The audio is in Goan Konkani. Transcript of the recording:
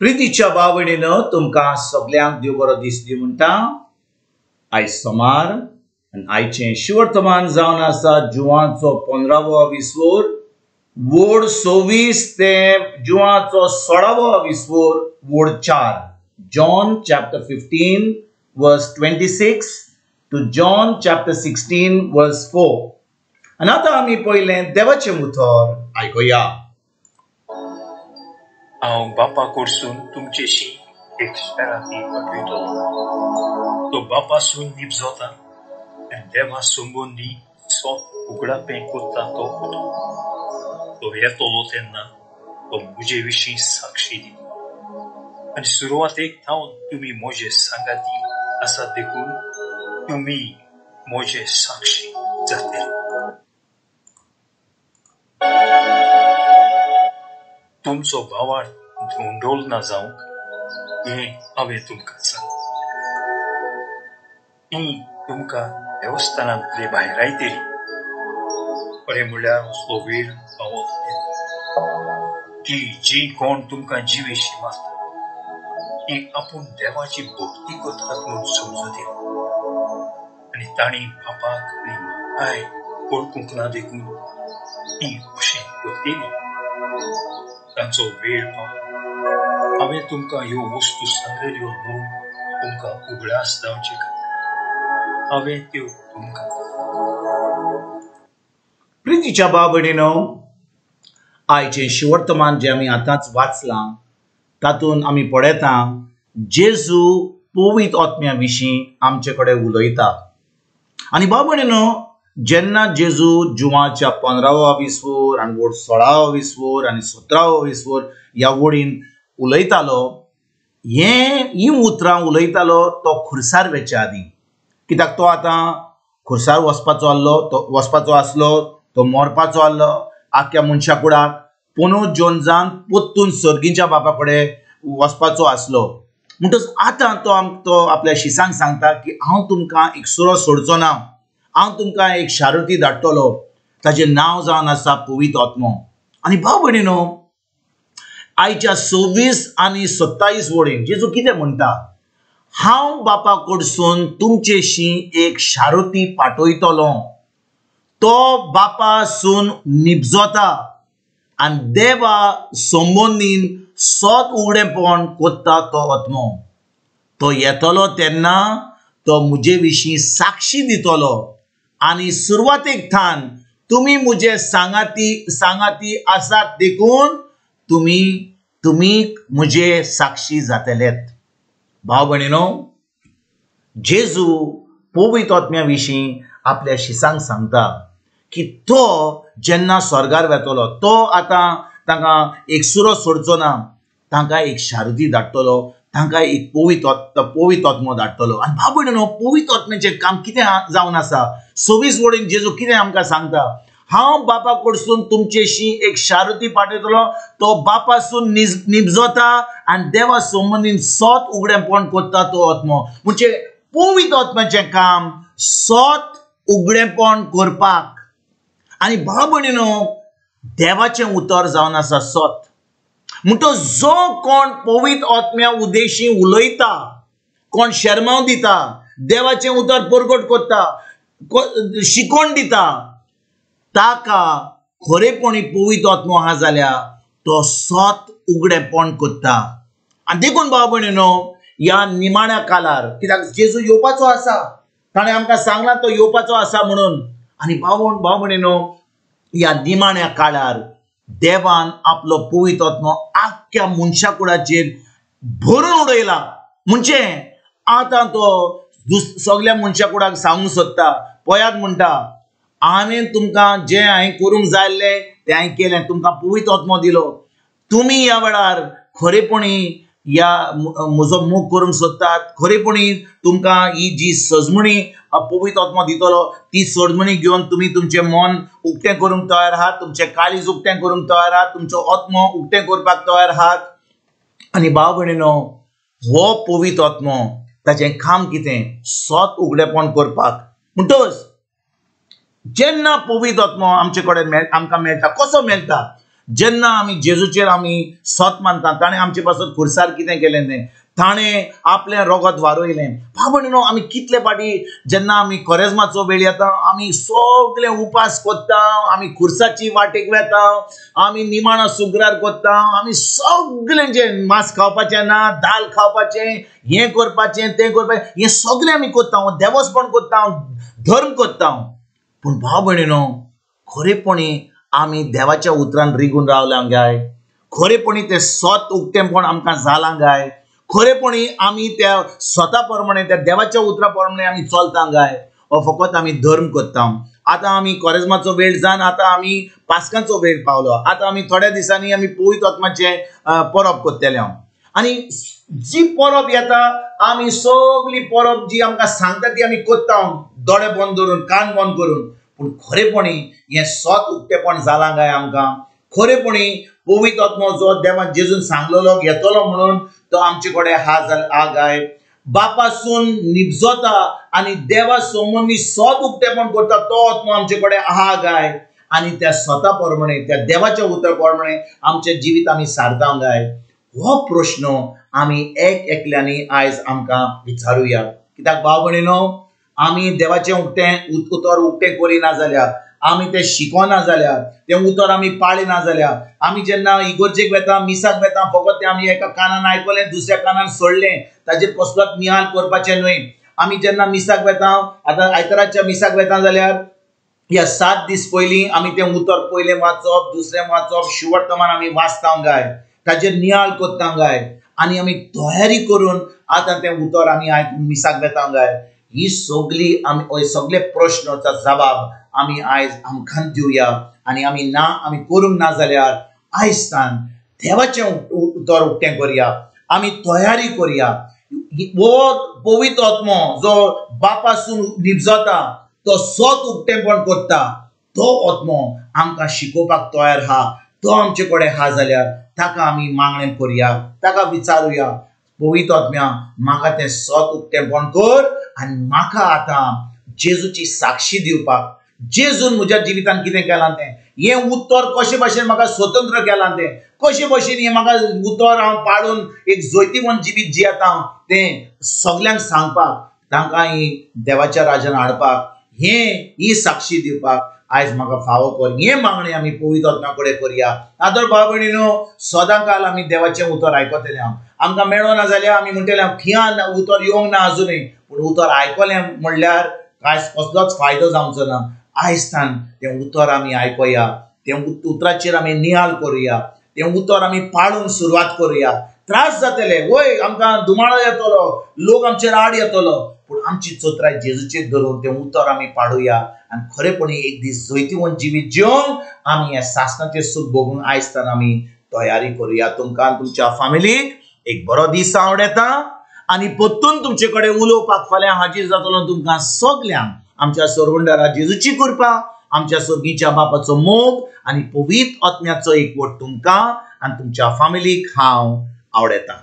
प्रितीच्या भाव-भयणीनो, तुमकां सगल्यांक देव बरो दीस दी म्हणटा. आयज सोमार आनी आयचें शिवर्तमान जावन आसा जुवाचो 15वो विस्वोर वोड 26 ते जुवाचो 16वो विस्वोर वोड 4. John chapter 15 verse 26 to John chapter 16 verse 4. आनी आतां आमी पयलें देवाचें उतर आयकुया. हांव बापा कडसून तुमचेशी एक शराती पाठयतलो. तो बापासून निपजता आनी देवा संबंदी सोत उगडापें करता तो उतो. तो येतलो तेन्ना तो म्हजे विशीं साक्षी दितलो. आनी सुरवातेक थावन तुमी म्हजे सांगाती आसात देखून तुमी म्हजे साक्षी जातले. तुमचो भावार्थ धोंडोल ना जावंक हें हांवें तुमकां सांगलें. ती तुमकां देवस्थानांतले भायरायतली. खरें म्हणल्यार असलो वेळ पावत की जी कोण तुमकां जिवेशी मारता ती आपूण देवाची भक्ती करतात म्हूण समजतली. आनी तांणी बापाक आनी म्हाकाय वळखूंक ना देखून ती अशें करतली. तांचो वेळ पावलो. हांवें तुमकां ह्यो वस्तू सांगलेल्यो म्हूण तुमकां उगडास जावचे खातीर हांवें त्यो तुमकां. प्रितीच्या भाव-भयणीनो, आयचें शिवर्तमान जें आमी आतांच वाचलां तातूंत आमी पळयता जेजू पवित्र आत्म्या विशीं आमचे कडेन उलयता. आनी भाव-भयणीनो, जेन्ना जेजू जुवाच्या 15वो विस्वोर आनी वोड 16वो विस्वोर आनी 17वो विस्वोर ह्या वोडीन उलयतालो, हीं उतरां उलयतालो तो खुर्सार वेच्या आदीं. कित्याक तो आतां खुर्सार वचपाचो आहलो, तो वचपाचो आसलो, तो मरपाचो आहलो आख्ख्या मनशा कुडाक पुनर्जोन जावन परतून सर्गीच्या बापा कडेन वचपाचो आसलो. म्हणटच आतां तो आपल्या शिसांक सांगता की हांव तुमकां एक सुरो सोडचो ना, हांव तुमकां एक शारुती धाडटलो, ताजें नांव जावन आसा पवित्र आत्मो. आनी भाव भयणीनो, आयच्या 26 आनी 27 वडीन जेजू कितें म्हणटा, हांव बापा कडसून तुमचेशी एक शारुती पाठयतलो, तो बापासून निपजता आनी देवा संबंदीन सत उगडेपण कोत्ता तो आत्मो. तो येतलो तेन्ना तो म्हजे विशीं साक्षी दितलो आनी सुरवातेक थान तुमी म्हजे सांगाती आसात देखून तुमी म्हजे साक्षी जातलेत. भाव भयणीनो, जेजू पवित्र आत्म्या विशीं आपल्या शिसांक सांगता की तो जेन्ना स्वर्गार वेतलो तो आतां तांकां एक सुरो सोडचो ना, तांकां एक शारदी धाडटलो, तांकां एक पवित्र आत्मो धाडटलो. आनी भाव भयणीनो, पवित्र आत्म्याचें काम कितें जावन आसा, 26 वडीन जेजू कितें आमकां सांगता, हांव बापा कडसून तुमचेशी एक शारुती पाठयतलो, तो बापासून निपजता आनी देवा संबंदीन सत उगडेपण करता तो आत्मो. म्हणजे पवित्र आत्म्याचें काम सत उगडेपण करपाक. आनी भाव भयणीनो, देवाचें उतर जावन आसा सत. म्हणटो जो कोण पवित्र आत्म्या उद्देशी उलयता, कोण शेरमांव दिता, देवाचें उतर परगट करता, शिकोवन दिता, ताका खरेपणी पवित्र आत्मो आहा जाल्यार तो सत उगडेपण करता. आनी देखून भाव भयणीनो, ह्या निमाण्या काळार, कित्याक जेजू येवपाचो आसा, ताणें आमकां सांगलां तो येवपाचो आसा म्हणून. आनी भाव भयणीनो, ह्या निमाण्या काळार देवान आपलो पवित्र आत्मो आख्ख्या मनशा कुडाचेर भरून उडयला. म्हणजे आतां तो सगल्या मनशा कुडाक सांगूंक सोदता, पळयात म्हणटा, हांवें तुमकां जें हांवें करूंक जाय आसलें तें हांवें केलें, तुमकां पवित्र आत्मो दिलो, तुमी ह्या वेळार खरेपणी ह्या म्हजो मोग करूंक सोदतात, खरेपणी तुमकां ही जी सजमणी पवित्र आत्मो दितलो ती सजमणी घेवन तुमी तुमचें मन उक्तें करूंक तयार आहात, तुमचें काळीज उक्तें करूंक तयार आहात, तुमचो आत्मो उक्तें करपाक तयार आहात. आनी भाव भयणीनो, हो पवित्र आत्मो ताचें काम कितें, सत उगडेपण करपाक. म्हणटच जेन्ना पवित्र आत्मो आमचे कडेन आमकां मेळटा, कसो मेळटा, जेन्ना आमी जेजूचेर आमी सत मानता, ताणें आमचे पासत खुर्सार कितें केलें तें, ताणें आपलें रोगत वारयलें। भाव भयणीनो, आमी कितले फाटी जेन्ना आमी कोरेज्माचो वेळ येता आमी सगळे उपास करता, आमी खुर्साची वाटेक वेता, आमी निमाणो सुग्रार करता, आमी सगळें जें मांस खावपाचें ना, दाल खावपाचें, हें करपाचें तें करपाचें, हें सगळें आमी करता, देवस्पण करता, धर्म करता। पूण भाव भयणीनो, खरेपणी आमी देवाच्या उतरान रिगून रावल्या काय? खरेपणी तें सत उक्तेंपण आमकां जालां काय? खरेपणी आमी त्या स्वता प्रमाणे, त्या देवाच्या उतरा प्रमाणे आमी चलता काय? ओ फकत आमी धर्म करता? आतां आमी कोरेज्माचो वेळ जावन आतां आमी पास्कांचो वेळ पावलो, आतां आमी थोड्या दिसांनी आमी पवित्र आत्माचें परब करतले। आनी जी परब येता आमी सगळी परब जी आमकां सांगता ती आमी करता, दोळे बंद धरून, कान बंद करून। पूण खरेपणी हें सत उक्तेपण जालां काय आमकां? खरेपणी पवित्र आत्मो जो देवान जेजून सांगलेलो येतलो म्हणून तो आमचे कडेन हा काय? बापासून निबजता आनी देवा सोमोनी सत उक्तेपण करता तो आत्मो आमचे कडेन आहा काय? आनी त्या स्वता प्रमाणे, त्या देवाच्या उतरा प्रमाणे आमचें जिवीत आमी सारता काय? हो प्रश्न आमी एक एकल्यांनी आयज आमकां विचारुया। कित्याक भाव भयणीनो, आमी देवाचें उक्तें उतर उक्तें करिना जाल्यार, आमी तें शिकोना जाल्यार, तें उतर आमी पाळिना जाल्यार, आमी जेन्ना इगर्जेक वेता, मिसाक वेता, फकत तें आमी एका कानान आयकलें दुसऱ्या कानान सोडलें, ताजेर कसलोच निहाल करपाचें न्हय। आमी जेन्ना मिसाक वेता, आतां आयताराच्या मिसाक वेता जाल्यार ह्या 7 दीस पयलीं आमी तें उतर पयलें वाचप, दुसरें वाचप, शिवर्तमान आमी वाचता काय, ताजेर निहाल करता काय, आनी आमी तयारी करून आतां तें उतर आमी आयकून मिसाक वेता काय? ही सगळी आमी सगळे प्रश्नाचो जबाब आमी आयज आमकां दिवया। आनी आमी ना आमी करूंक ना जाल्यार आयज तान देवाचें उतर उक्तें करया, आमी तयारी करया। हो पवित्र आत्मो जो बापासून निबजता तो सत उक्तेंपण करता, तो आत्मो आमकां शिकोवपाक तयार आहा, तो आमचे कडेन आहा जाल्यार ताका आमी मागणें करया, ताका विचारुया, पवित्र आत्म्या म्हाका तें सत उक्तेंपण कर आनी म्हाका आतां जेजूची साक्षी दिवपाक, जेजून म्हज्या जिवितान कितें केलां तें, हें उतर कशे भाशेन म्हाका स्वतंत्र केलां तें, कशे भाशेन हें म्हाका उतर हांव पाळून एक जैतिवंत जिवीत जियेता तें सगल्यांक सांगपाक, तांकां ही देवाच्या राजान हाडपाक, हें ही साक्षी दिवपाक आयज म्हाका फावो कर। हें मागणें आमी पवित्र आत्म्या कडेन करया। आदर भाव भयणीनो, सदां काल आमी देवाचें उतर आयकतले, आमकां मेळना जाल्यार आमी म्हणटले खियान उतर येवंक ना अजुनूय, पूण उतर आयकलें म्हणल्यार कांय कसलोच फायदो जावचो ना। आयज तान तें उतर आमी आयकुया, तें उतराचेर आमी निहाल करुया, तें उतर आमी पाळूंक सुरवात करुया। त्रास जातले, वय आमकां दुमाळो येतलो, लोक आमचेर आड येतलो, पूण आमची चोत्राय जेजूचेर धरून तें उतर आमी पाडुया आनी खरेपणी एक दीस जैतिवंत जिवीत जिवन आमी ह्या सासणाचें सूख भोगूंक आयज तान आमी तयारी करुया। तुमकां तुमच्या फामिलीक एक बरो दीस आवडटा आनी परतून तुमचे कडेन उलोवपाक फाल्यां हाजीर जातलो। तुमकां सगल्यांक आमच्या सरवंडारा जेजूची कृपा, आमच्या सर्गीच्या बापाचो मोग आनी पवित्र आत्म्याचो एकवट तुमकां आनी तुमच्या फामिलीक हांव आवडटा।